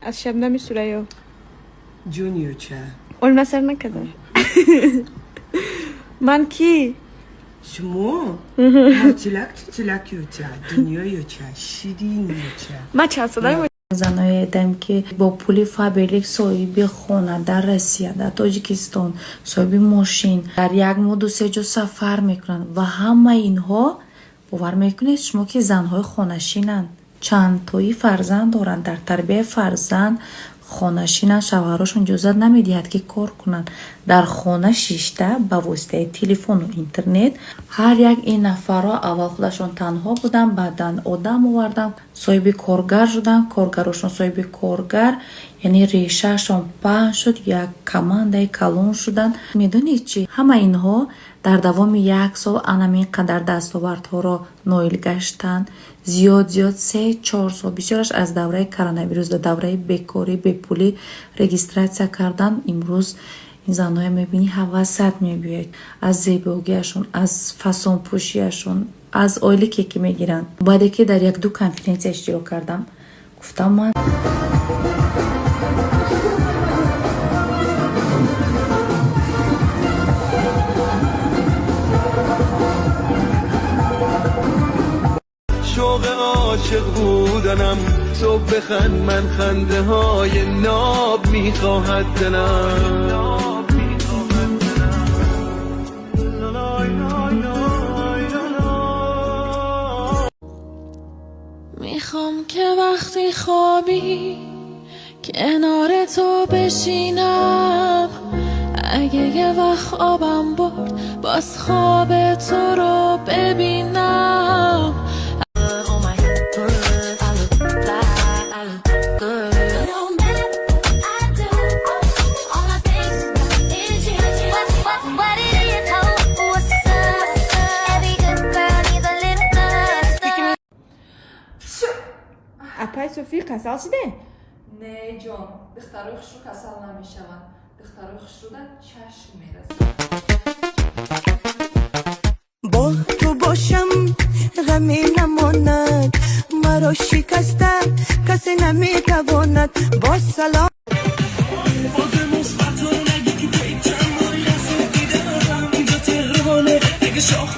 Аз Шабнами Сурайё. Ҷониёча. Олмасар накарда. Ман кӣ? Шумо мочилак, чичилакёча, дунёёча, ширинёча. Ман чанд солаем? Заное дидем, ки бо пули Фаберлик соҳиби хона дар Россия, дар Тоҷикистон, соҳиби мошин, дар як моҳ ду се ҷо сафар мекунанд. Ва ҳамаи инҳо, бовар мекунед шумо, ки занҳои хонашинанд, чандтои фарзанд доранд, дар тарбияи фарзанд хонашинанд, шавҳарошон иҷозат намедиҳад, ки кор кунанд. Дар хона шишта, ба воситаи телефону интернет. Ҳар як ин нафарҳо аввал худашон танҳо буданд, баъдан одам оварданд, соҳиби коргар шуданд, коргарошон соҳиби коргар, яъне решаашон паҳн шуд, як командаи калон шуданд. Медонед чӣ? Ҳама инҳо дар давоми як сол анамин қадар дастовардҳоро ноил гаштанд. Зиёд зиёд 3-4 сол, бисёраш аз давраи коронавирус, дар давраи бекорӣ, бепулӣ регистрация кардан. Имрӯз ин занҳое мебинӣ, ҳавасат мебиёяд аз зебогиашон, аз фасонпӯшиашон, аз ойлике, ки мегиранд. Баъде ки дар якду конференсия иштирок кардам, гуфтам ман شوق عاشق بودنم تو بخند، من خنده های ناب میخواهد دلم. میخوام که وقتی خوابی کنار تو بشینم، اگه یه وقت خوابم برد، باز خواب تو رو ببینم. Oh my good, I look fly, I look good. No matter what I do, all I think is you. What it is, ho, what's up? Every good girl needs a little love. Апай Софӣ, касал шиде? Не, ҷон, духтарои хушрӯ касал намешаванд. Духтарои хушрӯда чашм мерасад. Бо ту бошам, ғаме намонад, маро шикаста касе наметавонад. Бо салом. باز مثبت رو نگی که چند باری دست دیدم، اینجا تهرانه، اگه شاخ